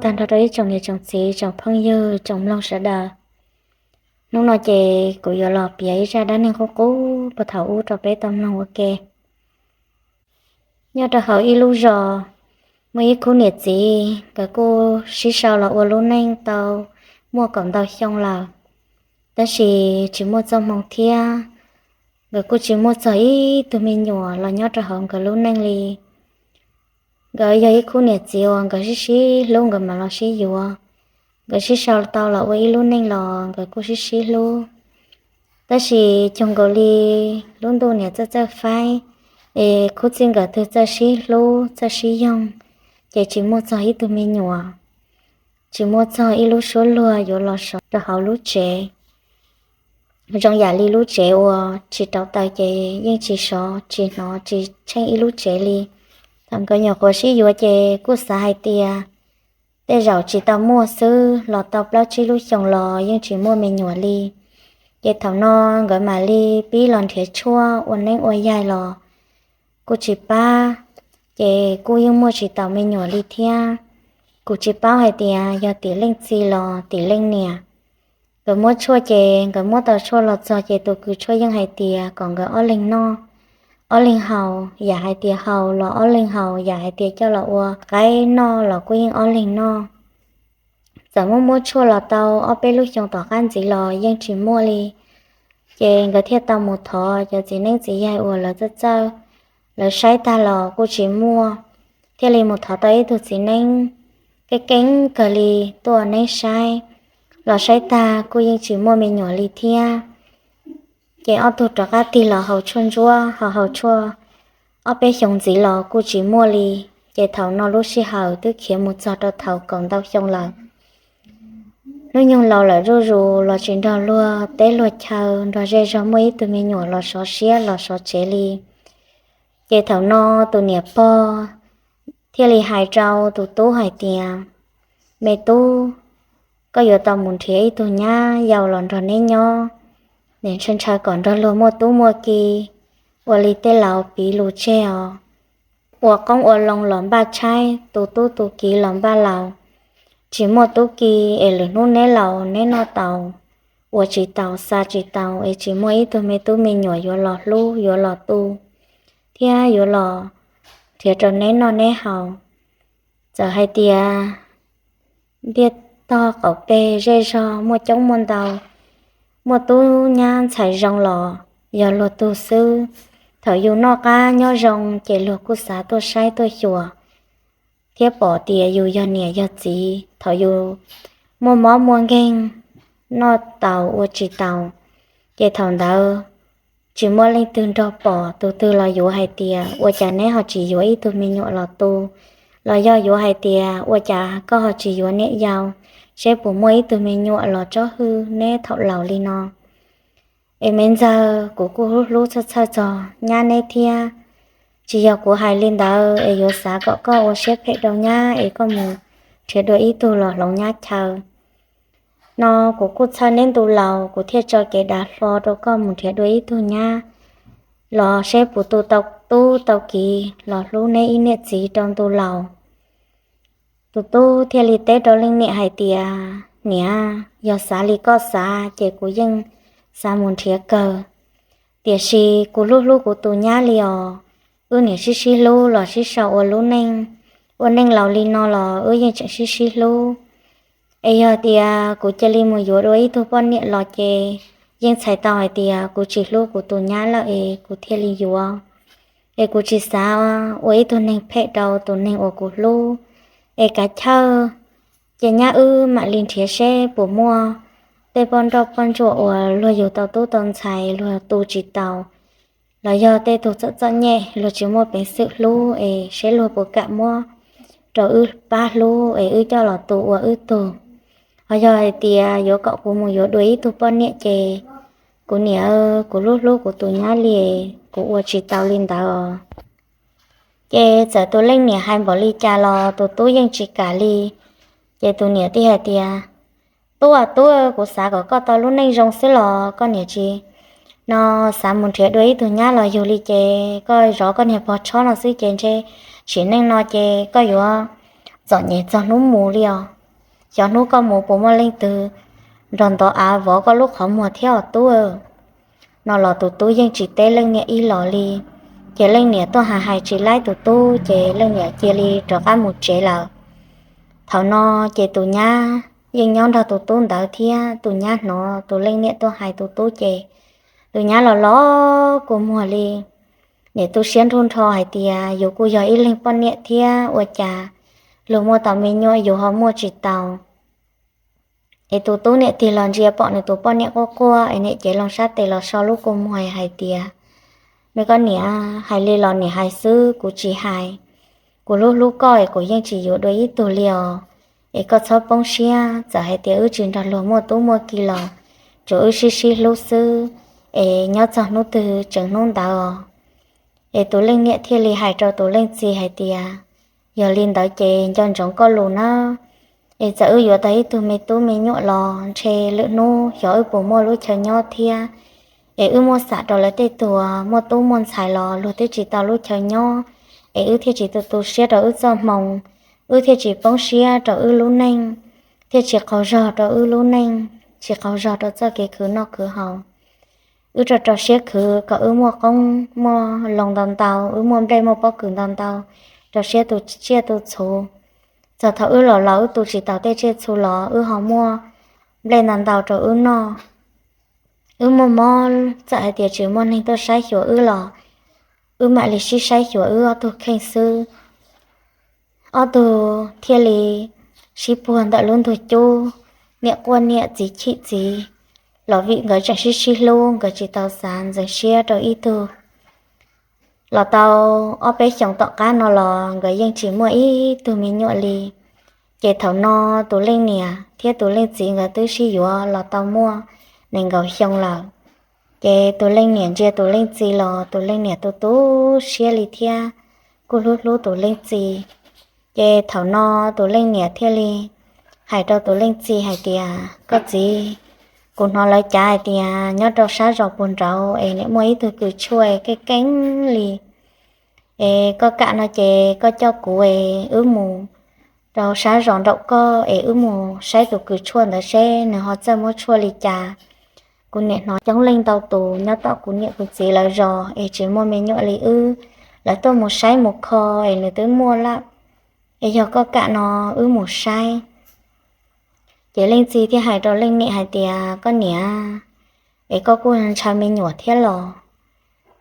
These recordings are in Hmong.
Tag nrho rau ib tsoom niam tsoom txiv, tsoom phooj ywg, tsoom mloog sawv daws. Hnub no ces kuv yuav los piav ib zaj dab neeg qub qub puag thaum ub rau peb tau mloog ua ke. Nyob rau hauv ib lub zos, muaj ib khub niam txiv, nkawd kuj sib sau los ua lub neej tau muaj kaum ntau xyoo lawm, tab sis tsis muaj txoj hmoo thiab. Nkawd kuj tsis muaj txog ib tug me nyuam los nyob rau hauv nkawd lub neej li. Nkawd yog ib khub niam txiv uas nkawd sib sib hlub, nkawd mam los sib yuav. Nkawd sib sau tau los ua ib lub neej los nkawd kuj sib sib hlub. Tab sis cuag nkaus li lub ntuj niam txawj txawj faib, es khub txij nkawm twg txawj sib hlub txawj sib yoog, ces tsis muaj txog ib tug me nyuam, tsis muaj txog ib lub suab luag yuav los sov rau hauv lub tsev. Zoo yam li lub tsev uas tsis rauv taws ces yeej tsis sov tsis hnov tsis tsheej ib lub tsev li. Thaum nkawd nyuam qhuav sib yuav ces kuj xav hais tias tej zaum tsis tau muaj xwb, los tau plaub tsib lub xyoos los yeej tsis muaj me nyuam li. Ces thaum no nkawd mam li pib los nrhiav tshuaj ua neeb ua yaig los kuj tsis pab, ces kuj yeej muaj tsis taus me nyuam li thiab. Kuj tsis paub hais tias yog tim leej txiv los tim leej niam. Nkawd muab tshuaj ces nkawd muab tau tshuaj los txog ces tus kws tshuaj yeej hais tias kom nkawd ob leeg noj, ob leeg haus, yam hais tias haus los ob leeg haus, yam hais tias coj los ua qaib noj los kuj yeej ob leeg noj. Txawm muab muab tshuaj los tau ob peb lub xyoo tom qab ntxiv los yeej tsis muaj li. Ces nkawd thiaj tau mus thov cov txiv neeb txiv yaig uas lawv txawj txawj, lawv saib tag los kuj tsis muaj, thiaj li mus thov tau ib tug txiv neeb keeb keeb kawg li tuaj neeb saib. Los saib tag kuj yeej tsis muaj me nyuam li thiab. Ces ob tug rov qab tig los haus tshuaj ntsuab, haus haus tshuaj ob peb xyoos ntxiv los kuj tsis muaj li. Ces thaum no lub sij hawm twb khiav mus txog rau thaum kaum ntau xyoo lawm. Hnub nyoog laus lawm zuj zus los tsis nrog luag teb luag chaw, nrog zej zog muaj ib tug me nyuam los sov siab los sov tsev li. Ces thaum no tus niam pog thiaj li hais rau tus tub hais tias, me tub, koj yuav tau mus nrhiav ib tug nyab yau los nrog neb nyob, nws ntshaw ntshaw kom nrog luag muaj tub muaj ki, ua li tej laus piv lus tseg os. Ua qoob ua loo los npaj tshaib, tu tub tu kiv los npaj laus. Tsis muaj tub ki es lwm hnub neb laus neb noj taus, ua tsis taus xa tsis taus es tsis muaj ib tug me tub me nyuam yuav los hlub yuav los tu thiab yuav los nrhiav rau neb noj neb haus. Txawm hais tias ntiaj tog qaum peg zej zog muaj coob muaj ntau, muaj tub nyab ntxhais zoo los yog luag tug xwb. Thaum yus noj qab nyob zoo ces luag kuj xav tuaj saib tuaj xyuas thiab pom tias yus yog niam yog txiv. Thaum yus muaj mob muaj nkeeg, noj taus ua tsis taus, ces thaum ntawd tsis muaj leej twg nrog pom. Tus twg los yuav hais tias ua cas neb ho tsis yuav ib tug me nyuam los tu, los yog yuav hais tias ua cas koj ho tsis yuav niam yau, seb puas muaj ib tug me nyuam los tsob hwj neb thaum laus li no. Es me ntxawg, kuv kuj hlub hlub txhawj txhawj txog nyab neb thiab. Tsis yog kuv hais li ntawd es yuav xav kom koj ua siab phem rau nyab es koj mus nrhiav dua ib tug los hloov nyab chaw. No kuv kuj txhawj neb ntu laus, kuv thiaj tso kev dav hlo rau koj mus nrhiav dua ib tug nyab los seb puas tu tau tub tau kiv los hlub neb ib niam txiv rau ntu laus. Tus tub thiaj li teb rau leej niam hais tias, niam, yog xav li koj xav ces kuv yeej xav mus nrhiav kawg, tiam sis kuv hlub hlub kuv tus nyab li os. Wb niam sib sib hlub los sib sau ua lub neej, ua neej laus li no los wb yeej tseem sib sib hlub. Es yog tias kuv cia li mus yuav dua ib tug poj niam los ces yeej txhais tau hais tias kuv tsis hlub kuv tus nyab lawm es kuv thiaj li yuav. Es kuv tsis xav ua ib tug neeg phem rau tus neeg uas kuv hlub. Es kav chawj, ces nyab wb mam li nrhiav seb puas muaj tej poj nrauj poj ntsuam uas luag yug tau tub tau ntxhais luag tu tsis taus, los yog tej tug txom txom nyem luag tsis muaj peev xwm hlub es seb luag puas kam muab rau wb pab hlub es wb coj los tu ua wb tug. Ho yog hais tias yuav kom kuv mus yuav dua ib tug poj niam ces kuv niam, kuv hlub hlub kuv tus nyab li, kuv ua tsis tau li ntawd. Ces txawm tus leej niam hais npaum li cas los tus tub yeej tsis kam li. Ces tus niam thiaj hais tias, tub a tub, kuv xav kom koj tau lub neej zoo xwb los koj niam tsis no xav mus nrhiav dua ib tug nyab los yug li ces koj zov koj niag pog tshob no xwb ces ntshe sim neej no ces koj yuav txom nyem txog hnub mus li os. Xyov hnub koj mus puas muaj leej twg nrog ntov av vov koj lub qhov muag thiab os tub. No los tus tub yeej tsis teb leej niam ib los li. Ces leej niam tuaj hais hais tsis laib tus tub ces leej niam cia li rov qab mus tsev lawm. Thaum no ces tus nyab yeej nyob nrog tus tub ntawd thiab tus nyab hnov tus leej niam tuaj hais tus tub ces tus nyab los los kua muag li. Niam tu siab nruj nrho hais tias yus kuj yog ib leeg poj niam thiab ua cas luag muaj tau me nyuam yus ho muaj tsis tau. Es tus tub niam tig los ntsia pom nws tus poj niam quaj quaj es niam cev loo sab tes los so lub kua muag hais tias, me koj niam, hais li los niam hais xwb kuv tsis hais. Kuv hlub hlub koj es kuv yeej tsis yuav dua ib tug li os. Es koj txhob poob siab, txawm hais tias wb tsis nrog luag muaj tub muaj ki los tsuas wb sib sib hlub xwb, es nyob txog hnub twg tseem hnub ntawd os. Es tus leej niam thiaj li hais rau tus leej txiv hais tias, yog li ntawd ces nco ntsoov koj lus nawb. Es txawm wb yuav tau ib tug me tub me nyuam los ntshe lwm hnub xyov wb puas muaj lub chaw nyob thiab. Es wb muaj xam rau lawv tej tug muaj tub muaj ntxhais los luag twb tsis tau lub chaw nyob, es wb thiaj tsis tu tu siab rau wb txoj hmoo, wb thiaj tsis poob siab rau wb lub neej, thiaj tsis qaug zog rau wb lub neej, tsis qaug zog rau txoj kev khwv noj khwv haus. Wb rau rau siab khwv kom wb muaj qoob muaj loo ntau ntau, wb muaj nplej muaj pob kws ntau ntau, rau siab tu tsiaj tu txhu. Txog thaum wb los laus wb tu tsis tau tej tsiaj txhu los wb ho muaj nplej ntau ntau rau wb noj. Wb muaj mob, txawm hais tias tsis muaj neeg tuaj saib xyuas wb los wb mam li sib saib xyuas wb ob tug kheej xwb. Ob tug thiaj li sib puag ntawm lub ntug cub, niam quaj niam txiv chim txiv, los vim nkawd tseem sib sib hlub nkawd tsis tau xav ntxeev siab rau ib tug. Los tau ob peb xyoos tom qab no los nkawd yeej tsis muaj ib tug me nyuam li. Ces thaum no tus leej niam thiab tus leej txiv nkawd twb sib yuav los tau muaj nees nkaum xyoo lawm. Ces tus leej niam ntsia tus leej txiv los tus leej niam tu tu siab li thiab kuj hlub hlub tus leej txiv. Ces thaum no tus leej niam thiaj li hais rau tus leej txiv hais tias, koj txiv, kuv hnov lawv cav hais tias nyob rau sab zos puag nraud es nim muaj ib tug kws tshuaj keej keeb li. Es koj kam no ces koj coj kuv es wb mus rau sab zos nraum koj es wb mus saib tus kws tshuaj ntawd seb nws ho txawj muab tshuaj li cas. Kuv nim hnov coob leej ntau tus nyob tom kuv niam kuv txiv lawv zos es tsis muaj me nyuam li wb, lawv tuaj mus saib mus kho es nws twb muaj lawm. Es yog koj kam no wb mus saib. Ces leej txiv thiaj hais rau leej niam hais tias, koj niam, es koj kuj ntshaw me nyuam thiab los?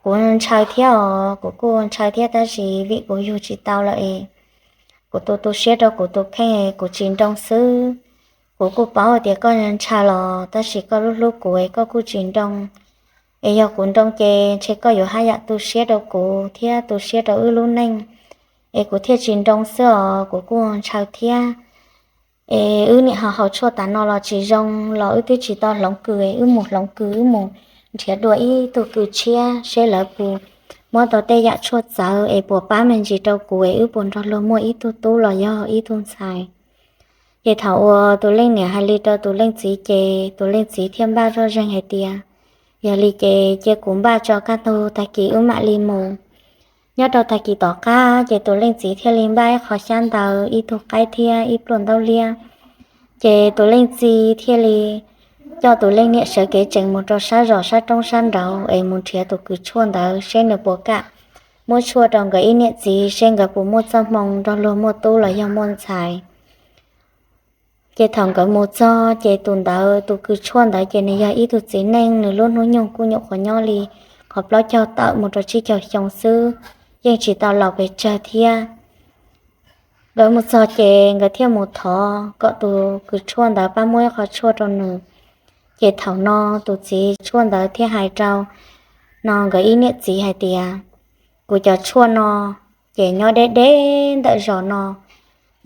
Kuv ntshaw thiab os, kuv kuj ntshaw thiab tab sis vim kuv yug tsis tau lawm es kuv tu tu siab rau kuv tus kheej kuv tsis nroo xwb. Kuv kuj paub tias koj ntshaw los tab sis koj hlub hlub kuv es koj kuj tsis nroo. Es yog kuv nroo ces ntshe koj yuav haj yam tu siab rau kuv thiab tu siab rau wb lub neej, es kuv thiaj tsis nroo xwb os, kuv kuj ntshaw thiab. Es wb niam ho haus tshuaj tas no los tsis zoo los wb twb tsis tau hloov kws, wb mus hloov kws wb mus nrhiav dua ib tug kws tshiab seb lawv puas muab tau tej yam tshuaj txawv es puas pab me ntsis rau kuv es wb puas nrog luag muaj ib tug tub los yog ib tug ntxhais. Ces thaum uas tus leej niam hais li rau tus leej txiv ces tus leej txiv thiaj npaj zoj zeeg hais tias, yog li ces cia kuv npaj tso kaj ntug tag kis wb mam li mus. Nyob rau tag kis tom qab ces tus leej txiv thiaj li npaj ib qho xyab ntawv, ib tug qaib thiab ib pluaj ntaub liab. Ces tus leej txiv thiaj li coj tus leej niam sawv kev tsees mus rau sab zos sab roob sab nraud es mus nrhiav tus kws tshuaj ntawd seb nws puas kam muab tshuaj rau nkawd ib niam txiv seb nkawd puas muaj txoj hmoo nrog luag muaj tub los yog muaj ntxhais. Ces thaum nkawd mus txog ces tus ntawd, tus kws tshuaj ntawd ces nws yog ib tug txiv neej, nws lub hnub nyoog kuj nyuam qhuav nyob li qhov plaub caug tawm mus rau tsib caug xyoo xwb, yeej tsis tau laus pes tsawg thiab. Nkawd mus txog ces nkawd thiaj mus thov kom tus kws tshuaj ntawd pab muab ib qho tshuaj rau nws. Ces thaum no tus txiv tshuaj ntawd thiaj hais rau no nkawd ib niam txiv hais tias, kuv cov tshuaj no ces nyob deb deb ntawm zos no.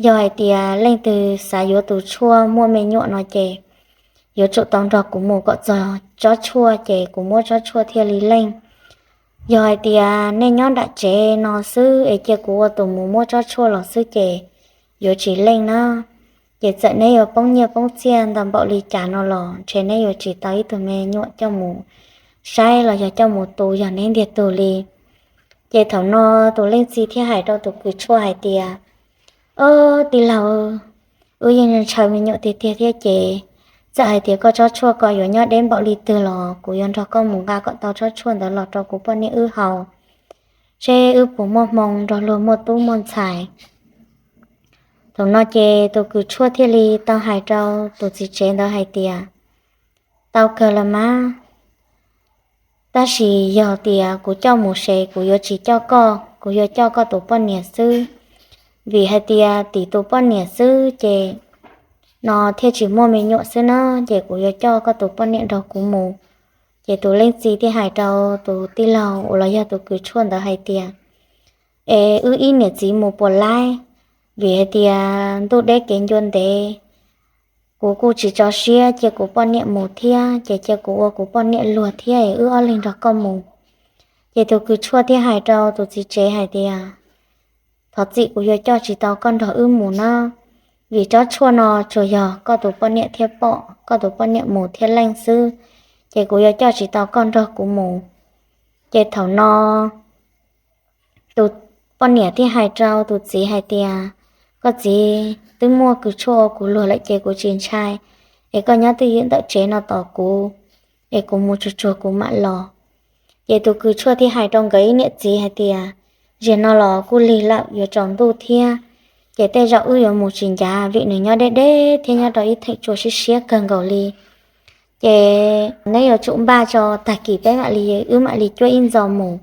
Yog hais tias leej twg xav yuav tus tshuaj muaj me nyuam no ces yuav tsum tau nrog kuv mus kom txog tsob tshuaj ces kuv muab tsob tshuaj thiaj li leej. Yog hais tias nej nyob nram tsev no xwb es cia kuv ua tus mus muab tsob tshuaj los xwb ces yuav tsis leej na. Ces txawm neb yuav poob nyiaj poob txiaj ntau npaum li cas no los ntshe neb yuav tsis tau ib tug me nyuam coj mus saib los yog coj mus tu yog neb ntiag tug li. Ces thaum no tus leej txiv thiaj hais rau tus kws tshuaj hais tias, ob tij laug, Wb yeej ntshaw me nyuam tiag tiag thiab ces txawm hais tias koj tsob tshuaj ko yuav nyob deb npaum li twg los kuv yuav nrog koj mus nqa kom tau tsob tshuaj ntawd los rau kuv poj niam wb haus, seb wb puas muaj hmoo nrog luag muaj tub muaj ntxhais. Thaum no ces tus kws tshuaj thiaj li tau hais rau tus txiv tsev ntawd hais tias, tau kawg los mas, tab sis yog tias kuv coj mus ces kuv yuav tsis coj koj, kuv yuav coj koj tus poj niam xwb, vim hais tias tim tus poj niam xwb ces no thiaj tsis muaj me nyuam xwb na, ces kuv yuav coj koj tus poj niam nrog kuv mus. Ces tus leej txiv thiaj hais rau tus tij laug uas los yog tus kws tshuaj ntawd hais tias, es wb ib niam txiv mus puas laib? Vim hais tias ntuj deb kev ncua ntev, kuv kuj tsis tso siab cia kuv poj niam mus thiab, ces cia kuv ua kuv poj niam luag thiab es wb ob leeg nrog koj mus. Ces tus kws tshuaj thiaj hais rau tus txiv tsev hais tias, thov txim, kuv yuav coj tsis tau koj nrog wb mus na, vim tsob tshuaj no tsuas yog koj tus poj niam thiaj pom, koj tus poj niam mus thiaj leej xwb, ces kuv yuav coj tsis tau koj nrog kuv mus. Ces thaum no tus poj niam thiaj hais rau tus txiv hais tias, koj txiv, twb muaj kws tshuaj ua kuv luag lawm ces kuv tsis ntshai, es koj nyob twj ywm ntawm tsev no tos kuv, es kuv mus tsuag tsuag kuv mam los. Ces tus kws tshuaj thiaj hais rau nkawd ib niam txiv hais tias, ziag no los kuj lig lawm yuav tsaus ntuj thiab, ces tej zaum wb yuav mus tsis ncav vim nws nyob deb deb thiab nyob rau ib theem tsua siab siab kawg nkaus li. Ces neb yuav tsum npaj tso, tag kis peb mam li, wb mam li cuab ib ntxo mus.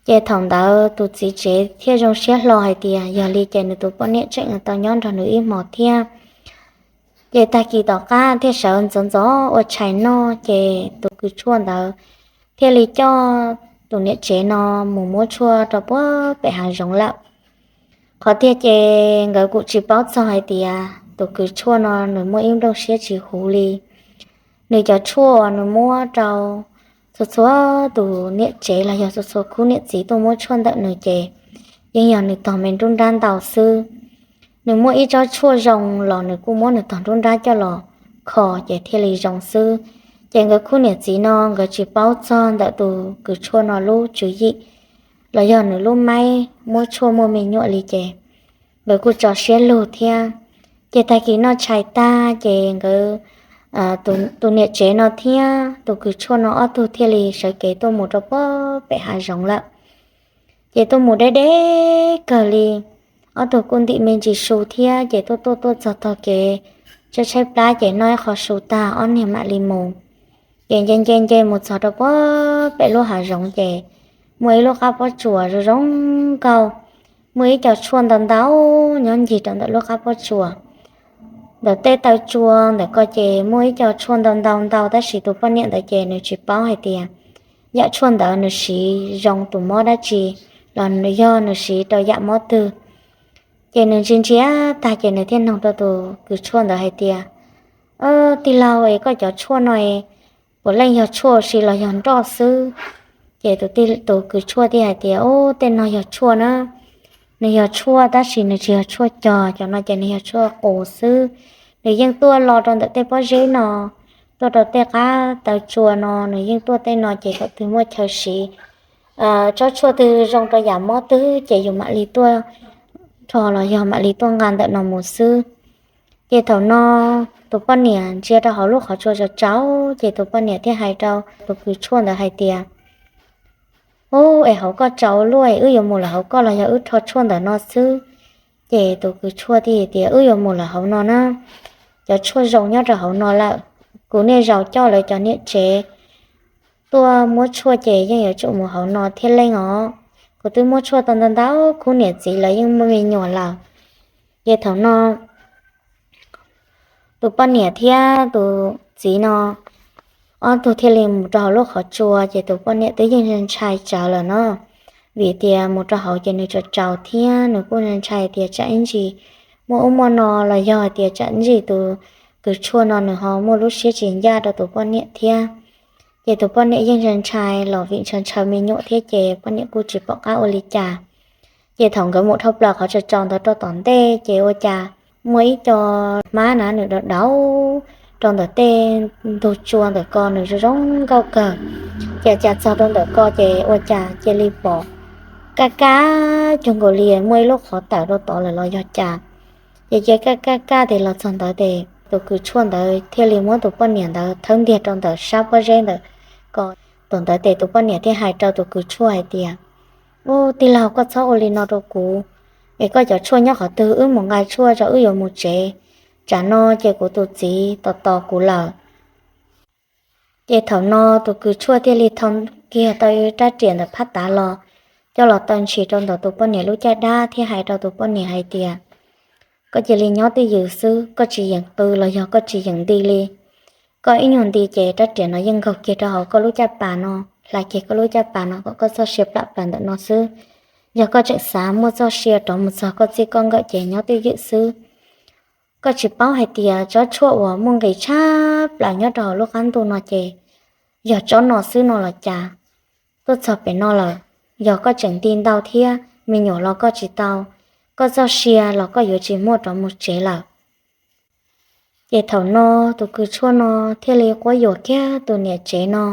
Ces thaum ntawd tus txiv tsev thiaj zoo siab hlo hais tias yog li ces nws tus poj niam tseem tau nyob nrog nws ib hmos thiab. Ces tag kis tom qab thiaj sawv ntxov ntxov ua tshais noj, ces tus kws tshuaj ntawd thiaj li coj tus niam tsev no mus muab tshuaj rau puag pem hav zoov lawm. Qhov tiag ces nkawd kuj tsis paub txog hais tias tus kws tshuaj no nws muaj ib nplooj siab tsis huv li. Nws cov tshuaj uas nws muab rau txhua txhua tus niam tsev los yog txhua txhua khub niam txiv tuaj muab tshuaj ntawm nws ces yeej yog nws tog me nruab nrab ntau xwb. Nws muaj ib tsob tshuaj zoo los nws kuj muab nws tog nruab nrab coj los kho ces thiaj li zoo xwb. Ces nkawd khub niam txiv no nkawd tsis paub txog ntawm tus kws tshuaj no lub tswv yim los yog nws lub maib muab tshuaj muaj me nyuam li ces nkawd kuj tso siab lug thiab. Ces tag kis noj tshais tag ces nkawd, tus niam tsev no thiab tus kws tshuaj no ob tug thiaj li sawv kev tuaj mus rau puag pem hav zoov lawm. Ces tuaj mus deb deb kawg li, ob tug kuj ntim me ntsis su thiab ces tuaj tuaj tuaj txog tog kev tshaib tshaib plab ces noj ib qho su tag ob niag mam li mus. Ces nce nce nce mus txog rau puag pem lub hav zoov ces muaj ib lub qab pob tsuas zoo zoo nkauj, muaj ib co tshuaj ntau ntau nyob ncig rau ntawm lub qab pob tsuas. Ntawm tej taw tsua ntawm ko ces muaj ib co tshuaj ntau ntau ntau tab sis tus poj niam ntawd ces nws tsis paub hais tias yam tshuaj ntawd nws siv zoo tus mob dab tsi los yog nws siv rau yam mob twg. Ces nws ntsia ntsia tag ces nws thiaj nug rau tus kws tshuaj ntawd hais tias, tij laug es koj cov tshuaj no puav leej yog tshuaj ua si los yog nroj xwb? Ces tus kws tshuaj thiaj hais tias, u, tej no yog tshuaj na, nws yog tshuaj tab sis nws tsis yog tshuaj cog, cov no ces nws yog tshuaj qus xwb. Nws yeej tuaj lo rau ntawm tej pob zeb no, tuaj rau tej qab taw tsua no, nws yeej tuaj tej no ces thaum twg muaj chaw siv tsob tshuaj twg zoo rau yam mob twg ces yus mam li tuaj rho los yog mam li tuaj nqa ntawm no mus xwb. Ces thaum no tus poj niam ntsia rau hauv lub qhov tsua tsaus tsaus ces tus poj niam thiaj hais rau tus kws tshuaj ntawd hais tias, u, es hauv koj tsaus luaj, wb yuav mus lawm hauv koj los yog wb rho tshuaj ntawm no xwb? Ces tus kws tshuaj thiaj tias, wb yuav mus lawm hauv no na, cov tshuaj zoo nyob rau hauv no lawm. Kuv niaj zaus coj lawv cov niam tsev tuaj muab tshuaj ces yeej yuav tsum mus hauv no thiaj leej os. Kuv twb muab tshuaj tau ntau ntau khub niam txiv lawv yeej muaj me nyuam lawm. Ces thaum no tus poj niam thiab tus txiv no ob tug thiaj li mus rau hauv lub qhov tsua ces tus poj niam twb yeej ntshai tsawv lawm no, vim tias mus rau hauv ces nws tsaus tsaus thiab nws kuj ntshai tias tsam ib ntsis muaj ub muaj no los yog hais tias tsam ib ntsis tus kws tshuaj no nws ho muaj lub siab tsis ncaj rau tus poj niam thiab. Ces tus poj niam yeej ntshai ntshai los vim ntshaw ntshaw me nyuam thiab ces poj niam kuj tsis pom qab ua li cas. Ces thaum nkawd mus dhau plaws qhov tsaus tsaus ntawd rau tom ntej ces ua cas muaj ib co hmab na nws dav dauv rau ntawm tej ntug tsua ntawm ko, nws zoo zoo nkauj kawg. Ces cas txog rau ntawm ko ces ua cas cia li pom kaj kaj cuag nkaus li muaj ib lub qhov tawm rau tod lawm los yog cas. Ces cia kaj kaj kaj tes los txog ntawd tes tus kws tshuaj ntawd thiaj li muab tus poj niam ntawd thawb ntiag rau ntawm sab pob zeb ntawm ko. Thaum ntawd tes tus poj niam thiaj hais rau tus kws tshuaj hais tias, Ub, tij laug, koj txhob ua li no rau kuv, es koj cov tshuaj nyob qhov twg? Wb mus nqa tshuaj tso, wb yuav mus tsev. Tsam no ces kuv tus txiv tos tos kuv lawm. Ces thaum no tus kws tshuaj thiaj li thau kiag tau rab riam ntawm phab tav los, coj los taw ntshis rau ntawm tus poj niam lub caj dab thiab hais rau tus poj niam hais tias, Koj cia li nyob twj ywm xwb, koj tsis yeem qw los yog koj tsis yeem nti li. Koj ib nyuag nti ces rab riam no yeej nkaug kiag rau hauv koj lub caj pas no, hla kiag koj lub caj pas no kom koj txoj sia plam plaws ntawm no xwb. Yog koj tseem xav muaj txoj sia rov mus txog koj txij koj nkawm ces nyob twj ywm xwb. Koj tsis paub hais tias tsob tshuaj uas muaj nqis tshaj plaws nyob rau hauv lub qab ntuj no ces yog tsob no xwb no los cas? Tuaj txog pem no lawm, yog koj tseem nti ntau thiab me nyuam los koj tsis tau, koj txoj sia los koj yuav tsis muaj rov mus tsev lawm. Ces thaum no tus kws tshuaj no thiaj li quab yuam kiag tus niam tsev no,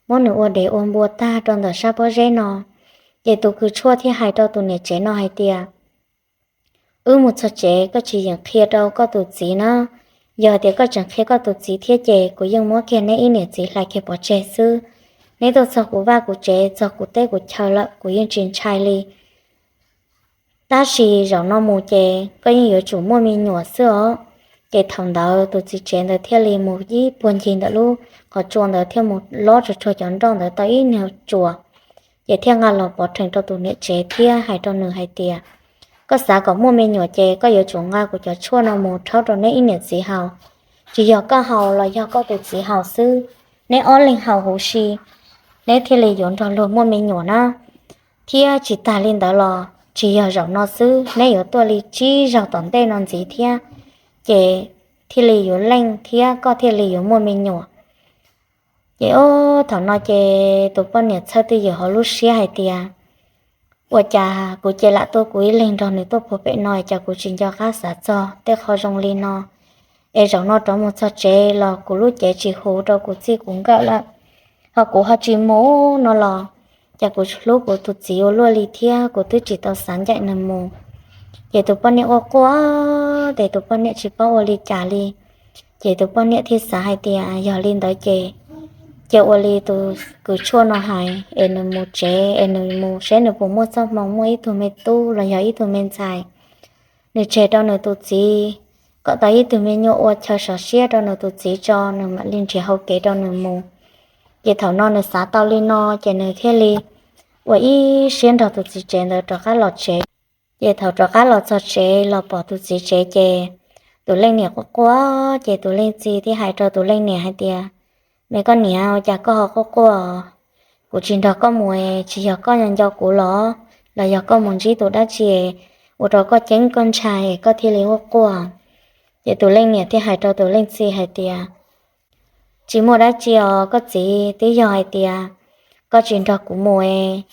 muab nws ua dev ua npua tag rau ntawm sab pob zeb no. Ces tus kws tshuaj thiaj hais rau tus niam tsev no hais tias, Wb mus txog tsev koj tsis yeem qhia rau koj tus txiv na. Yog tias koj tseem qhia koj tus txiv thiab ces kuv yeej muab kiag neb ib niam txiv hlais kiag pov tseg xwb. Neb tuaj txog kuv vaj kuv tsev, txog kuv teb kuv chaw lawm kuv yeej tsis ntshai li. Tab sis zaum no mus ces koj yeej yuav tsum muaj me nyuam xwb os. Ces thaum ntawd tus txiv tsev ntawd thiaj li mus ib puag ncig ntawm lub qhov tsua ntawd thiaj mus lob tsuag tsuag cov nroj ntawd tau ib nyuag tsuas, ces thiaj nqa los pov rhees rau tus niam tsev thiab hais rau nws hais tias, Koj xav kom muaj me nyuam ces koj yuav tsum nqa kuv cov tshuaj no mus rhaub rau neb ib niam txiv haus. Tsis yog koj haus los yog koj tus txiv haus xwb, neb ob leeg haus huv si, neb thiaj li yuav nrog luag muaj me nyuam na. Thiab tsis tas li ntawd los tsis yog zaum no xwb, neb yuav tuaj li tsib zaug tom ntej no ntxiv thiab, ces thiaj li yuav leej thiab koj thiaj li yuav muaj me nyuam. Ces ob thaum no ces tus poj niam txhawj twj ywm hauv lub siab hais tias, Ua cas kuv ces lam tuaj kuv ib leeg nrog nws tuaj puag pem no, cas kuv tsis nco qab xav txog tej qho zoo li no? Es zaum no rov mus txog tsev los kuv lub cev tsis huv rau kuv txij kuv nkawm lawm, ho kuv ho tsis mus no los cas kuv hlub kuv tus txiv ua luaj li thiab kuv twb tsis tau xav ncaim nws mus. Ces tus poj niam quaj quaj, ces tus poj niam tsis paub ua li cas li. Ces tus poj niam thiaj xav hais tias yog li ntawd ces, ces ua li tus kws tshuaj no hais es nws mus tsev, es nws mus seb nws puas muaj txoj hmoo muaj ib tug me tub los yog ib tug me ntxhais, nws tseg rau nws tus txiv, kom tau ib tug me nyuam ua chaw sov siab rau nws tus txiv tso, nws mam li nrhiav hau kev rau nws mus. Ces thaum no nws xav tau li no ces nws thiaj li ua ib siab nrog tus txiv tsev ntawd rov qab los tsev. Ces thaum rov qab los txog tsev los pom tus txiv tsev ces tus leej niam quaj quaj, ces tus leej txiv thiaj hais rau tus leej niam hais tias, Me koj niam, ua cas koj ho quaj quaj? Kuv tsis nrog koj mus, tsis yog koj nco kuv los, los yog koj mus ntsib tus dab tsi ua rau koj ceeb koj ntshai koj thiaj li quaj quaj? Ces tus leej niam thiaj hais rau tus leej txiv hais tias, Tsis muaj dab tsi os koj txiv, twb yog hais tias koj tsis nrog kuv mus,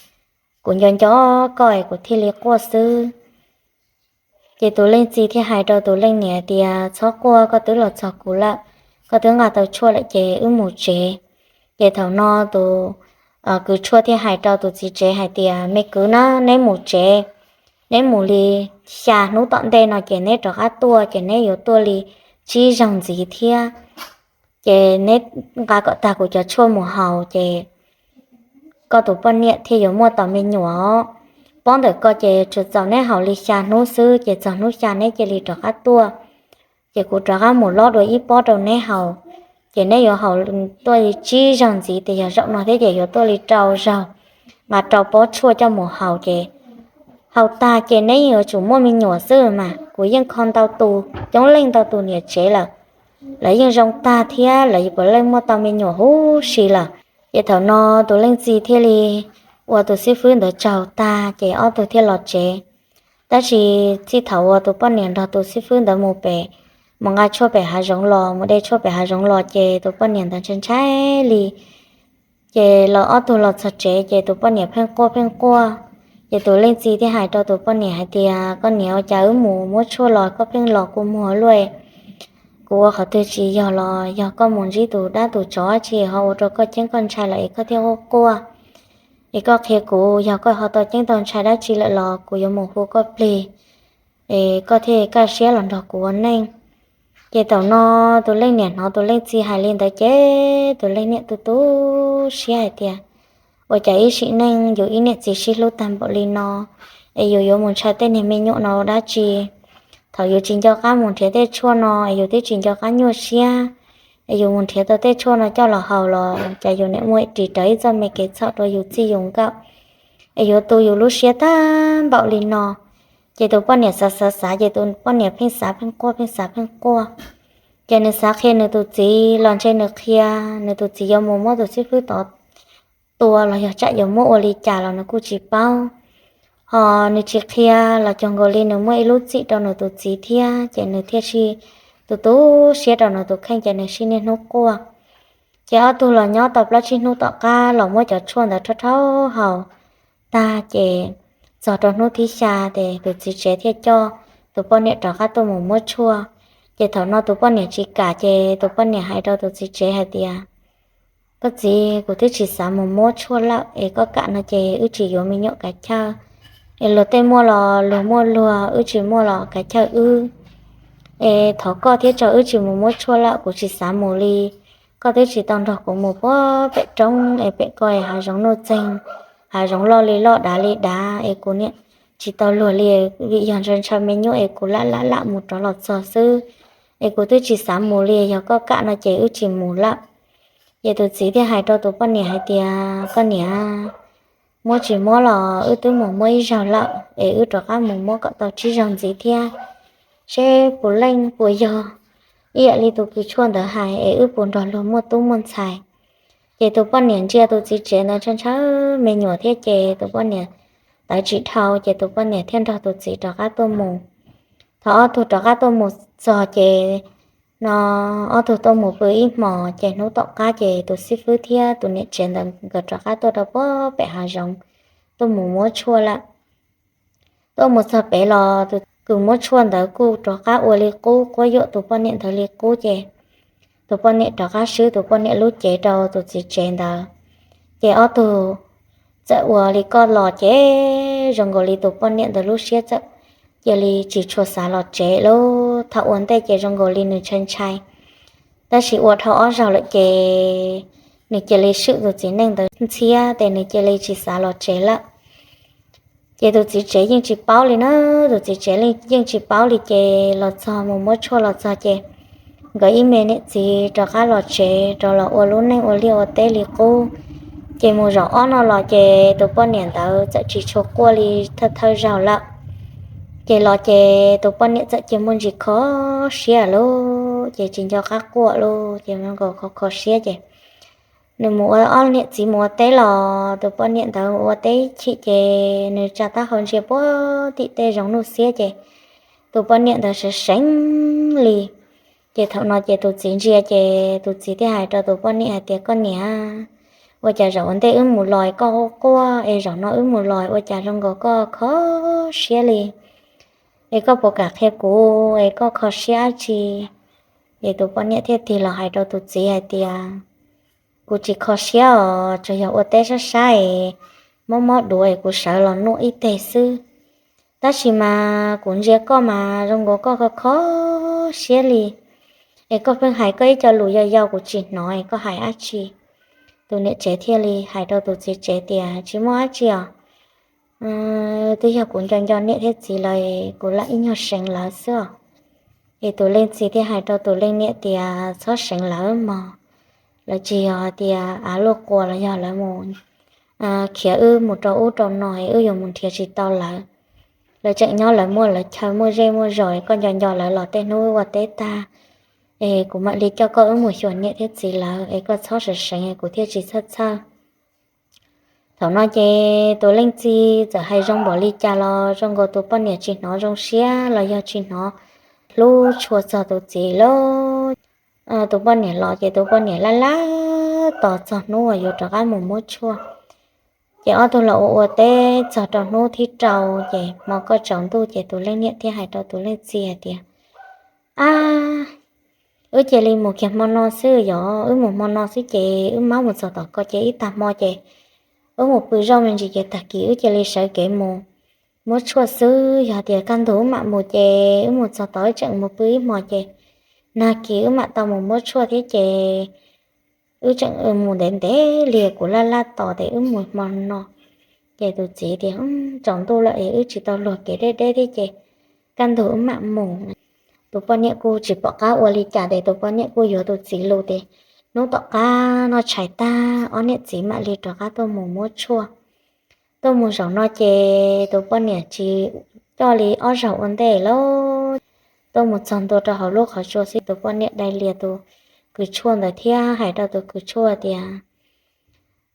kuv nco nco koj es kuv thiaj li quaj xwb. Ces tus leej txiv thiaj hais rau tus leej niam tias, Txhob quaj, koj twb los txog kuv lawm, koj twb nqa tau tshuaj lawm ces wb mus tsev. Ces thaum no tus kws tshuaj thiaj hais rau tus txiv tsev hais tias, Me kwv na, neb mus tsev, neb mus li xya hnub tom ntej no ces neb rov qab tuaj, ces neb yuav tuaj li tsib zaug ntxiv thiab. Ces neb nqa kom tag kuv cov tshuaj mus haus ces koj tus poj niam thiaj yuav muaj tau me nyuam. Pob ntawm ko ces tsuas txaus neb haus li xya hnub xwb, ces txog hnub xya neb cia li rov qab tuaj, ces kuv rov qab mus lob dua ib pob rau neb haus. Ces neb yuav haus tuaj li tsib zaug ntxiv, ces yog zaum no thiab ces yuav tuaj li rau zaug, nqa rau pob tshuaj coj mus haus ces haus tag ces neb yuav tsum muaj me nyuam xwb mas. Kuv yeej kho ntau tus, coob leej ntau tus niam tsev lawm, lawv yeej zoo tag thiab lawv puav leej muaj tau me nyuam huv si lawm. Ces thaum no tus leej txiv thiaj li ua tus xib fwb ntawd tsaug tag ces ob tug thiaj los tsev. Tab sis txij thaum uas tus poj niam nrog tus xib fwb ntawd mus pem, mus nqa tshuaj pem hav zoov los, mus de tshuaj pem hav zoov los ces tus poj niam ntawd ntshai ntshai li. Ces los ob tug los txog tsev ces tus poj niam pheej quaj pheej quaj. Ces tus leej txiv thiaj hais rau tus poj niam hais tias, Koj niam, ua cas wb mus muab tshuaj los koj pheej los kua muag luaj? Kuv ua qhov twg tsis yog los yog koj mus ntsib tus dab tus tsov dab tsi ho ua rau koj ceeb koj ntshai lawm es koj thiaj quaj quaj? Es koj qhia kuv, yog koj ho tau ceeb tau ntshai dab tsi lawm los kuv yuav mus hu koj plig. es koj thiaj kaj siab los nrog kuv ua neej. Ces thaum no tus leej niam hnov tus leej txiv hais li ntawd ces tus leej niam tu tu siab hais tias, ua cas ib sim neej yus ib niam txiv sib hlub tag npaum li no, es yus yuav mus ntshai tej niag me nyuam no dab tsi? Thaum yus tsis nco qab mus nrhiav tej tshuaj no es yus twb tsis nco qab nyuaj siab, es yus mus nrhiav tau tej tshuaj no coj los haus los cas yus niam muaj ris rawv ib txoj me kev txhaum rau yus txij yus nkawm, es yuav tu yus lub siab tag npaum li no. Ces tus poj niam xav xav xav ces tus poj niam pheej xav pheej quaj pheej xav pheej quaj. Ces nws xav qhia nws tus txiv los ntshe nws qhia, nws tus txiv yuav mus muab tus xib fwb tod tua los yog tsam yuav muab ua li cas los nws kuj tsis paub. Ho nws tsis qhia los cuag nkaus li nws muaj ib lub txim rau nws tus txiv thiab ces nws thiaj sib tu tu siab rau nws tus kheej ces nws sib niaj hnub quaj. Ces ob tug los nyob tau plaub tsib hnub tom qab los muab cov tshuaj ntawd rhaub rhaub haus tag ces txog rau hnub thib xya ces tus txiv tsev thiaj coj tus poj niam rov qab tuaj mus muab tshuaj. Ces thaum no tus poj niam tsis kam ces tus poj niam hais rau tus txiv tsev hais tias, koj txiv, kuv twb tsis xav mus muab tshuaj lawm es koj kam no ces wb tsis yuav me nyuam kav chawj. Es luag tej muaj los luag muaj luag, wb tsis muaj los kav chawj wb. Es thov koj thiab tso wb tsis mus muab tshuaj lawm, kuv tsis xav mus li. Koj twb tsis tau nrog kuv mus puag pem roob es pem ko hav zoov nuj txeeg, hav zoov loj li loj dav li dav es kuv niam tsis tau luag li, vim yog ntshaw ntshaw me nyuam es kuv lam lam lam mus rov los txog xwb. Es kuv twb tsis xav mus li, yog koj kam no ces wb tsis mus lawm. Ces tus txiv thiaj hais rau tus poj niam hais tias, koj niam, muab tsis muab los wb twb mus muab ib zaug lawm es wb rov qab mus muab kom tau tsib zaug ntxiv thiab, seb puas leej puas yog ib yam li tus kws tshuaj ntawd hais es wb puas nrog luag muaj tub muaj ntxhais. Ces tus poj niam ntsia tus txiv tsev ntawd ntshaw ntshaw me nyuam thiab ces tus poj niam tawv tsis dhau ces tus poj niam thiaj nrog tus txiv rov qab tuaj mus. Thaum ob tug rov qab tuaj mus txog ces no ob tug tuaj mus pw ib hmos ces hnub tom qab ces tus xib fwb thiab tus niam tsev ntawd nkawd rov qab tuaj rau puag pem hav zoov tuaj mus muab tshuaj lawm. Tuaj mus txog pem los tus kws muab tshuaj ntawd kuj rov qab ua li qub, quab yuam tus poj niam ntawd li qub ces tus poj niam rov qab swb tus poj niam lub cev rau tus txiv tsev ntawd. Ces ob tug txawm ua li koj los ces zoo nkaus li tus poj niam ntawd lub siab txawm cia li tsis tshua xav los tsev lawm. Thaum ua ntej ces zoo nkaus li nws ntshai ntshai, tab sis ua dhau ob zaug lawm ces nws cia li swm tus txiv neej ntawd ntxhiab ces nws cia li tsis xav los tsev lawm. Ces tus txiv tsev yeej tsis paub li na, tus txiv tsev yeej tsis paub li ces los txog mus muab tshuaj los txog ces nkawd ib me niam txiv rov qab los tsev rov los ua lub neej ua liaj ua teb li qub. Ces mus zaum ob no los ces tus poj niam ntawd txawm tsis tshua quaj li thawj thawj zaug lawm. Ces los ces tus poj niam txawm cia muaj ntsis kho siab lawm ces tsis nco qab quaj lawm ces zoo nkaus kho kho siab ces nws mus ua ob niam txiv mus ua teb los tus poj niam ntawd ua teb chim ces nws tsa taub hau ntsia puag tim tej zoov nuj xiab ces tus poj niam ntawd seev seev li. Ces thaum no ces tus txiv ntsia ces tus txiv thiaj hais rau tus poj niam hais tias, koj niam, ua cas zaum ua ntej wb mus los koj quaj quaj es zaum no wb mus los ua cas zoo nkaus koj kho siab li? Es koj puas kam qhia kuv es koj kho siab dab tsi? Ces tus poj niam thiaj tig los hais rau tus txiv hais tias, kuv tsis kho siab os, tsuas yog ua teb sab sab es mob mob duav es kuv sawv los nuaj ib teg xwb. Tab sis mas kuv ntsia koj mas zoo nkaus koj kho kho siab li, es koj pheej hais koj ib co lus yau yau kuv tsis hnov es koj hais dab tsi? Tus niam tsev thiaj li hais rau tus txiv tsev tias, tsis muaj dab tsi os, twb yog kuv nco nco niam thiab txiv lawm, kuv lam ib nyuag seev lawv xwb os. Es tus leej txiv thiaj hais rau tus leej niam tias, txhob seev lawv mog, lawv tsis yog tias av luaj quas los yog lawv mus khiav wb mus rau ub rau no es wb yuav mus nrhiav tsis tau lawv. Lawv tseem nyob lawv muaj lawv chaw muaj zej muaj zos, koj nco nco lawv los tej hnub wb ua teb tag es kuv mam li coj koj wb mus xyuas niam thiab txiv lawv es koj txhob seev seev, kuv thiaj tsis txhawj txhawj. Thaum no ces tus leej txiv txawm hais zoo npaum li cas los zoo nkaus tus poj niam tsis hnov zoo siab los yog tsis hnov hlub tshua txog tus txiv lawm. Tus poj niam los ces tus poj niam laj laj tos txog hnub uas yuav rov qab mus muab tshuaj. Ces ob tug los ua ua teb txog rau hnub thib rau, ces hmo kaj tsaus ntuj ces tus leej niam thiaj hais rau tus leej txiv hais tias, ab, wb cia li mus kiag hmo no xwb yog, wb mus hmo no xwb ces wb mab mus txog tom ko ces ib tag hmo ces wb mus pw zoj me ntsis ces tag kis wb cia li sawv kev mus. muab tshuaj xwb, yog tias kaj ntug wb mam mus ces wb mus txog tod wb tseem mus pw ib hmos ces nag kis wb mam tau mus muab tshuaj thiab ces wb tseem mus ntev ntev li kuv laj laj tos ces wb mus hmo no. Ces tus txiv tias, Tsaus ntuj lawm es wb tsis tau luag kev deb deb thiab ces kaj ntug wb mam mus. Tus poj niam kuj tsis pom qab ua li cas ces tus poj niam kuj yuav tus txiv lus ces hnub tom qab noj tshais tag ob niam txiv mam li rov qab tuaj mus muab tshuaj. Tuaj mus zaum no ces tus poj niam tsis coj li ob zaug ua ntej lawm. Tuaj mus txog ntua rau hauv lub qhov tsua xwb tus poj niam dai lias tus kws tshuaj ntawd thiab hais rau tus kws tshuaj tias,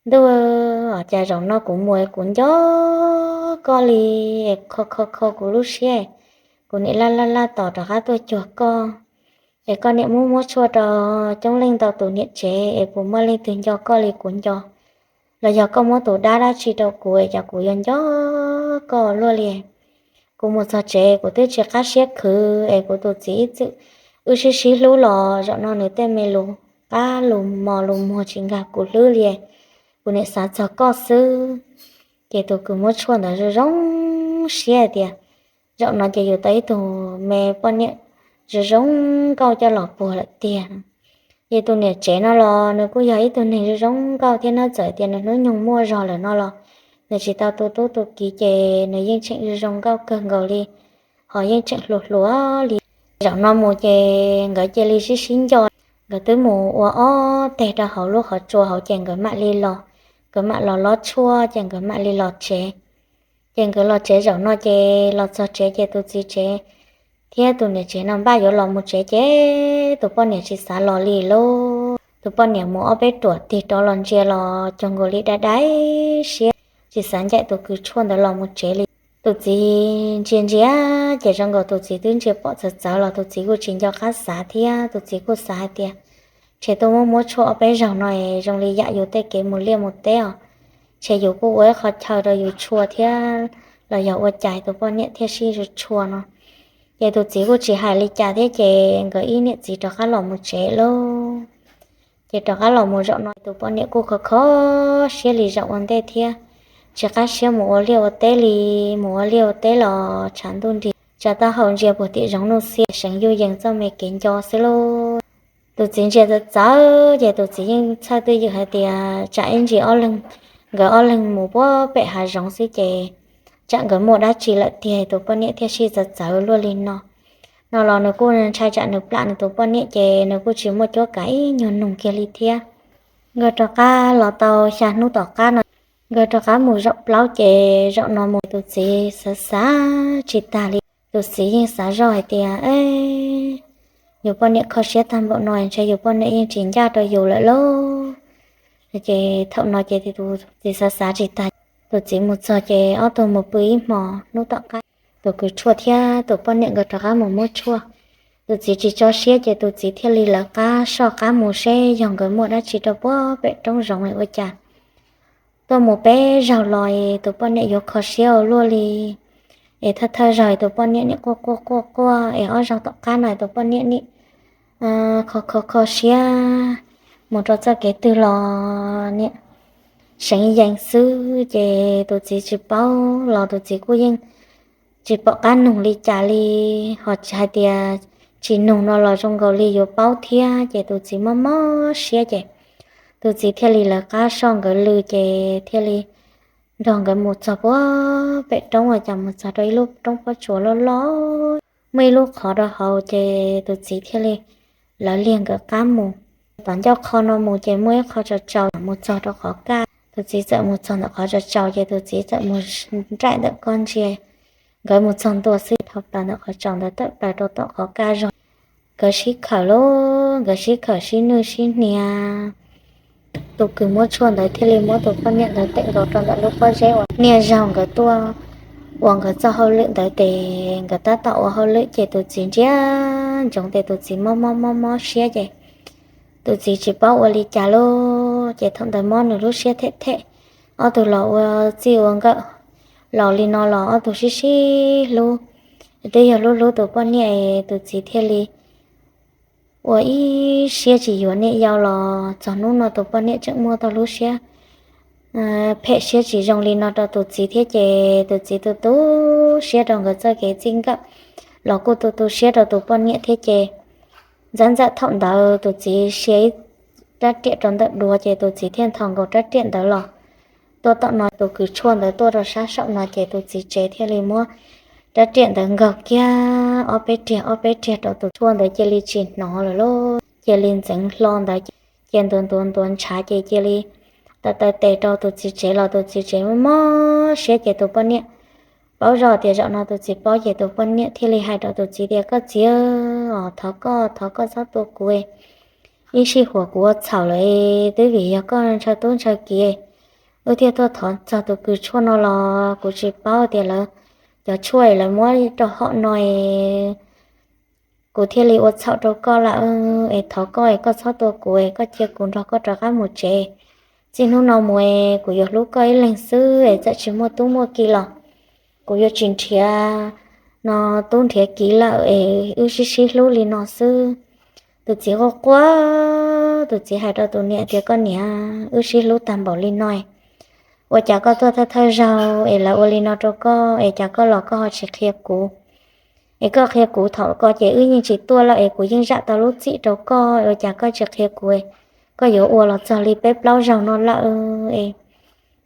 Ntuj, cas zaum no kuv mus kuv nco koj li, kho kho kho kuv lub siab, kuv niam laj laj laj tos rov qab tuaj cuag koj, es koj niam muab muab tshuaj rau coob leej ntau tus niam tsev es puas muaj leej twg nco koj li kuv nco, los yog koj muab tus dab dab tsi rau kuv es cas kuv yuav nco koj luaj li. Kuv mus txog tsev kuv twb tsis qab siab khwv es kuv tus txiv ib txwm wb sib sib hlub los zaum no nws tej me lus qab lus mos lus muag tsis nkag kuv hlwb li. Kuv niam xav txog koj xwb. Ces tus kws muab tshuaj ntawd zoo zoo siab hais tias, Zaum no ces yus tau ib tug me poj niam zoo zoo nkauj coj los puag lawm tiag. Ces tus niam tsev no los nws kuj yog ib tug neeg zoo zoo nkauj thiab na, txawm tias nws hnub nyoog muaj zog lawm no los nws tsis tau tu tub tu kiv ces nws yeej tseem zoo zoo nkauj kawg nkaus li, ho yeej tseem hluas hluas li. Zaum no mus ces nkawd cia li sib sib nco, nkawd twb mus ua ob teg rau hauv lub qhov tsua hauv ces nkawd mam li los, nkawd mam los lob tshuaj ces nkawd mam li los tsev. Ces nkawd los tsev zaum no ces los txog tsev ces tus txiv tsev thiab tus niam tsev no npaj yuav los mus tsev ces tus poj niam tsis xav los li lauj. Tus poj niam mus ob peb ruam tig rov los ntsia los cuag nkaus li dai dai siab, tsis xav ncaim tus kws tshuaj ntawd los mus tsev li. Tus txiv ntsia ntsia ces zoo nkaus tus txiv twb ntsia pom txawv txawv los tus txiv kuj tsis nco qab xav thiab tus txiv kuj xav hais tias, Ntshe tuaj muab muab tshuaj ob peb zaug no es zoo li yam yus tej kev mus liaj mus teb os, ntshe yus kuj ua ib qho chaw rau yus tshua thiab los yog ua cas tus poj niam thiaj sib tshua no. Ces tus txiv kuj tsis hais li cas thiab ces nkawd ib niam txiv rov qab los mus tsev lauj. Ces rov qab los mus zaum no tus poj niam kuj kho kho siab li zaum ua ntej thiab, tsis qab siab mus ua liaj ua teb li. Mus ua liaj ua teb los tshav ntuj nrig, tsa taub hau ntsia puag tim zoov nuj xiab seev yuj yees txoj me kev nco xwb lauj. Tus txiv ntsia txawv txawv ces tus txiv yeej txhawj twj ywm hais tias tsam ib ntsis ob leeg, nkawd ob leeg mus puag pem hav zoov xwb ces tsam nkawd muaj dab tsi lawm tiag tus poj niam thiaj sib txawv txawv luaj li no. No los nws kuj ntshai tsam nws plam nws tus poj niam ces nws kuj tsis muaj cuab kav ib nyuag nug kiag li thiab. Nkawd rov qab los tau xya hnub tom qab no, nkawd rov qab mus zaum plaub ces zaum no mus tus txiv xav xav tsis tag li. Tus txiv yeej xav zoj hais tias, Yus poj niam kho siab tag npaum no ntshe yus poj niam yeej tsis ncaj rau yus lawm lauj. Ces thaum no ces tus txiv xav xav tsis tag, tus txiv mus txog ces ob tug mus pw ib hmo. Hnub tom qab tus kws tshuaj thiab tus poj niam nkawd rov qab mus muab tshuaj. Tus txiv tsis tso siab ces tus txiv thiaj li lawv qab soj qab mus seb yog nkawd muaj dab tsi rau puag pem roob zoov ua cas. Tuaj mus peb zaug los tus poj niam yuav kho siab ua luaj li, es thawj thawj zaug tus poj niam nim quaj quaj quaj quaj, es ob zaug tom qab no tus poj niam nim kho kho kho siab mus rau txoj kev twg los nim seev yees xwb. Ces tus txiv tsis paub los tus txiv kuj yeej tsis pom qab nug li cas li, ho hais tias tsis nug no los zoo nkaus li yuav paub thiab. Ces tus txiv mob mob siab ces tus txiv thiaj li lawv qab soj nkawd lw ces thiaj li nrog nkawd mus txog puag pem roob ua cas mus txog rau ib lub roob pob tsuas loj loj, muaj ib lub qhov rau hauv ces tus txiv thiaj li lawv liag nkawd qab mus. Tom ncauj qho no mus ces muaj ib qho tsaus tsaus, mus txog rau qhov kaj. Tus txiv txawm mus txog ntawm qhov tsaus tsaus ces tus txiv txawm mus nraim ntawm koj ntsia. Nkawd mus txog ntua xwb dhau plaws ntawm qhov tsaus ntawd tawm plaws rau tom qhov kaj zog. Nkawd sib khawm lauj, nkawd sib khawm sib nwj sib hnia. Tus kws muab tshuaj ntawd thiaj li muab tus poj niam ntawd tem nkaus rau ntawm lub pob zeb uas niaj zaus nkawd tuaj ua nkawd txoj hauj lwm ntawd ces nkawd tab tom ua hauj lwm ces tus txiv ntsia ntsoov ces tus txiv mob mob mob mob siab ces tus txiv tsis paub ua li cas lauj. Ces thaum ntawd mob nws lub siab them them, ob tug los ua txij ua nkawm laus li no los ob tug sib sib hlub, twb yog hlub hlub tus poj niam, tus txiv thiaj li ua ib siab tsis yuav niam yau los txog hnub no tus poj niam tseem muaj tau lub siab phem siab tsis zoo li no rau tus txiv thiab ces tus txiv tu tu siab rau nkawd txoj kev txij nkawm los kuj tu tu siab rau tus poj niam thiab ces ntxaim ntxaim thaum ntawd tus txiv sia ib rab riam rau ntawm duav ces tus txiv thiaj nthos nkaus rab riam ntawd los tuaj tom no tus kws tshuaj ntawd tuaj rau sab saum no ces tus txiv tsev thiaj li muab rab riam ntawd nkaug kiag ob peb riag ob peb riag rau tus tshuaj ntawd cia li tsis hnov lawm lauj, cia li ntxeev hlo ntawd ces ntuav ntuav ntuav ntshav ces cia li taw taw tes rau tus txiv tsev los tus txiv tsev mob mob siab ces tus poj niam paub zog tias zaum no tus txiv paub ces tus poj niam thiaj li hais rau tus txiv tias koj txiv os, thov koj thov koj txhob tua kuv, ib sij huam kuv ua txhaum lawm, twb vim yog koj ntshaw tub ntshaw kiv wb thiaj tuaj thov txog tus kws tshuaj no los kuv tsis paub tias lawv cov tshuaj lawv muab rau hom no kuv thiaj li ua txhaum rau koj lawm es thov koj es koj txhob tua kuv es koj cia kuv nrog koj rov qab mus tsev. Txij hnub no mus es kuv yuav hlub koj ib leeg xwb es txawm tsis muaj tub muaj ki los kuv yuav tsis nrhiav no tub nrhiav kiv lawm es wb sib sib hlub li no xwb. Tus txiv quaj quaj, tus txiv hais rau tus niam tias koj niam, wb sib hlub tag npaum li no ua cas koj tuaj thawj thawj zaug es lawv ua li no rau koj es cas koj los koj ho tsis qhia kuv es koj qhia kuv thaum ko ces wb yeej tsis tuaj lawm es kuv yeej zam tau lub txim rau koj, ua cas koj tsis qhia kuv, koj yuav ua los txog li peb plaub zaug no lawm es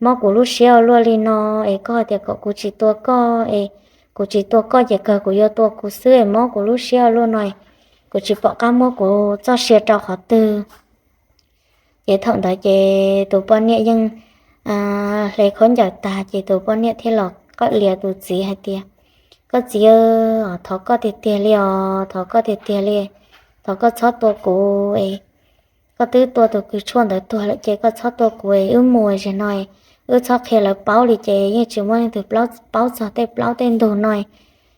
mob kuv lub siab ua luaj li no es koj tias kom kuv tsis tua koj es kuv tsis tua koj ces kawg kuv yuav tua kuv xwb es mob kuv lub siab ua luaj no, kuv tsis pom qab muab kuv txoj sia rau qhov twg. Ces thaum ntawd ces tus poj niam yeej hle khaub ncaws tag ces tus poj niam thiaj los qawm lias tus txiv hais tias koj txiv, thov koj tiag tiag li os, thov koj tiag tiag li, thov koj txhob tua kuv es koj twb tua tus kws tshuaj ntawd tuag lawm ces koj txhob tua kuv es wb mus zem no, wb txhob qhia lawv paub li ces yeej tsis muaj leej twg paub txog tej plaub tej ntug no,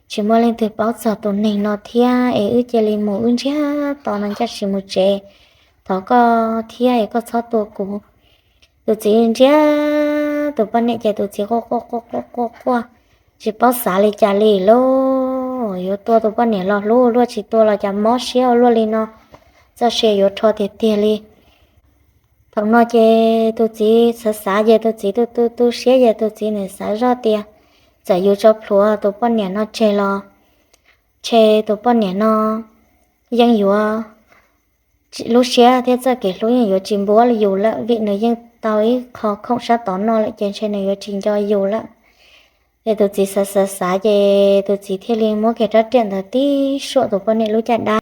tsis muaj leej twg paub txog tus neeg no thiab es wb cia li mus wb ntsiag to no ncaj sim mus tsev, thov koj thiab es koj txhob tua kuv. Tus txiv ntsiag tus poj niam ces tus txiv quaj quaj quaj quaj quaj quaj tsis paub xav li cas li lauj, yuav tua tus poj niam los hlub luaj tsis tua los cas mob siab ua luaj li no, txoj sia yuav rho tiag tiag li. Thaum no ces tus txiv xav xav ces tus txiv tu tu tu siab ces tus txiv nim xav zoj tias txawm yus tso plhuav tus poj niam no tseg los ntshe tus poj niam no yeej yuav lub siab thiab txoj kev hlub yeej yuav tsis npuab yus lawm vim nws yeej tau ib qho khoom sab tod no lawm ces ntshe nws yuav tsis nco yus lawm. Ces tus txiv xav xav xav ces tus txiv thiaj li muab kiag rab riam ntawd tib suam tus poj niam lub caj dab.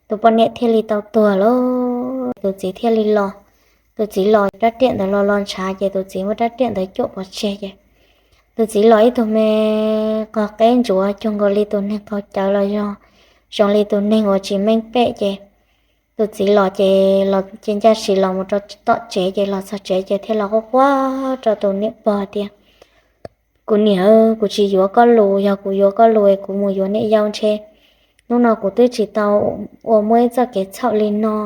Tus poj niam thiaj li tau tuag lawm, tus txiv thiaj li los. Tus txiv los rab riam ntawd los los ntshav ces tus txiv muab rab riam ntawd cuam pov tseg ces tus txiv los ib tug me qog qeb ntsuav cuag nkaus li tus neeg qaug cawv los yog zoo li tus neeg uas tsis meej pem ces tus txiv los ces los ces ncaj sim los mus rau tom tsev ces los txog tsev ces thiaj los quaj quaj rau tus niam pog tias kuv niam, kuv tsis yuav koj lus, yog kuv yuav koj lus es kuv mus yuav niam yau ntshe hnub no kuv twb tsis tau ua muaj ib txoj kev txhaum li no.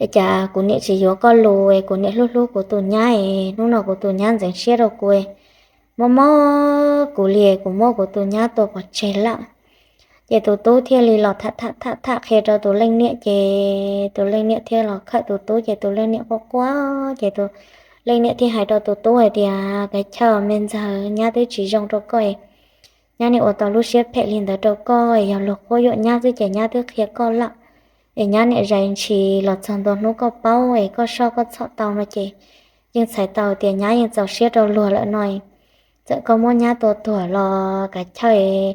Es cas kuv niam tsis yuav koj lus es kuv niam hlub hlub kuv tus nyab es hnub no kuv tus nyab ntxeev siab rau kuv es mob mob kuv li es kuv muab kuv tus nyab tua pov tseg lawm. Ces tus tub thiaj li los tham tham tham tham qhia rau tus leej niam ces tus leej niam thiaj los khawm tus tub ces tus leej niam quaj quaj ces tus leej niam thiaj hais rau tus tub hais tias kav chawj me ntxawg, nyab twb tsis zoo rau koj, nyab niam ua tau lub siab phem li ntawd rau koj, yog luag quab yuam nyab xwb ces nyab twb qhia koj lawm. Es nyab niam zais ntshis los txog ntua hnub koj paub es koj soj koj txhom tau no ces yeej txhais tau tias nyab yeej txaus siab rau luag lawm no. Txawm koj muab nyab tua tuag los kav chawj,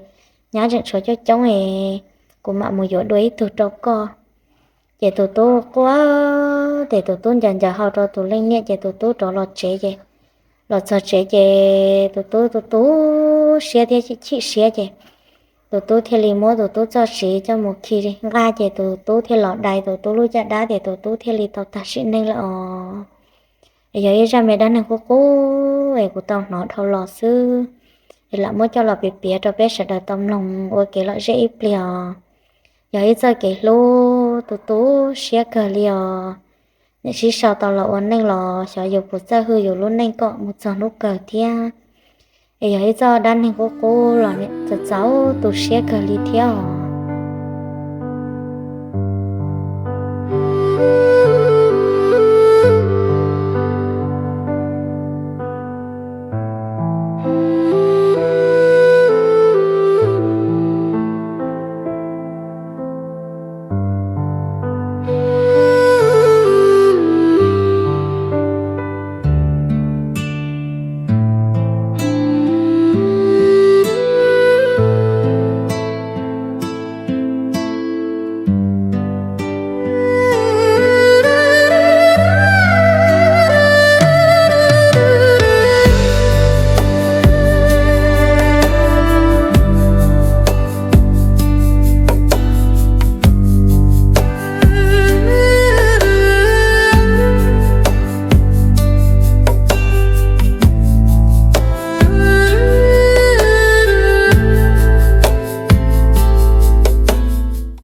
nyab tseem tshuav coob coob es kuv mam mus yuav dua ib tug rau koj. Ces tus tub quaj, ces tus tub ncaws ncaws hau rau tus leej niam ces tus tub rov los tsev ces los txog tsev ces tus tub tu tu siab thiab chim siab ces tus tub thiaj li muab tus tub txoj siv coj mus khi nqaj ces tus tub thiaj los dai tus tub lub caj dab ces tus tub thiaj li tau tag sim neej lawm os. Yog ib zaj me dab neeg qub qub es kuv tau hnov dhau los xwb, es lam muab coj los piav piav rau peb sawv daws tau mloog ua kev lom zem ib pliag os. Yog ib txoj kev hlub tu tu siab kawg li os. Niam sib sau tau los ua neej los xyov yus puas txawj hwj yus lub neej kom mus txog hnub kawg thiab. Es yog ib txoj dab neeg qub qub los niam txaus txaus tu siab kawg li thiab os.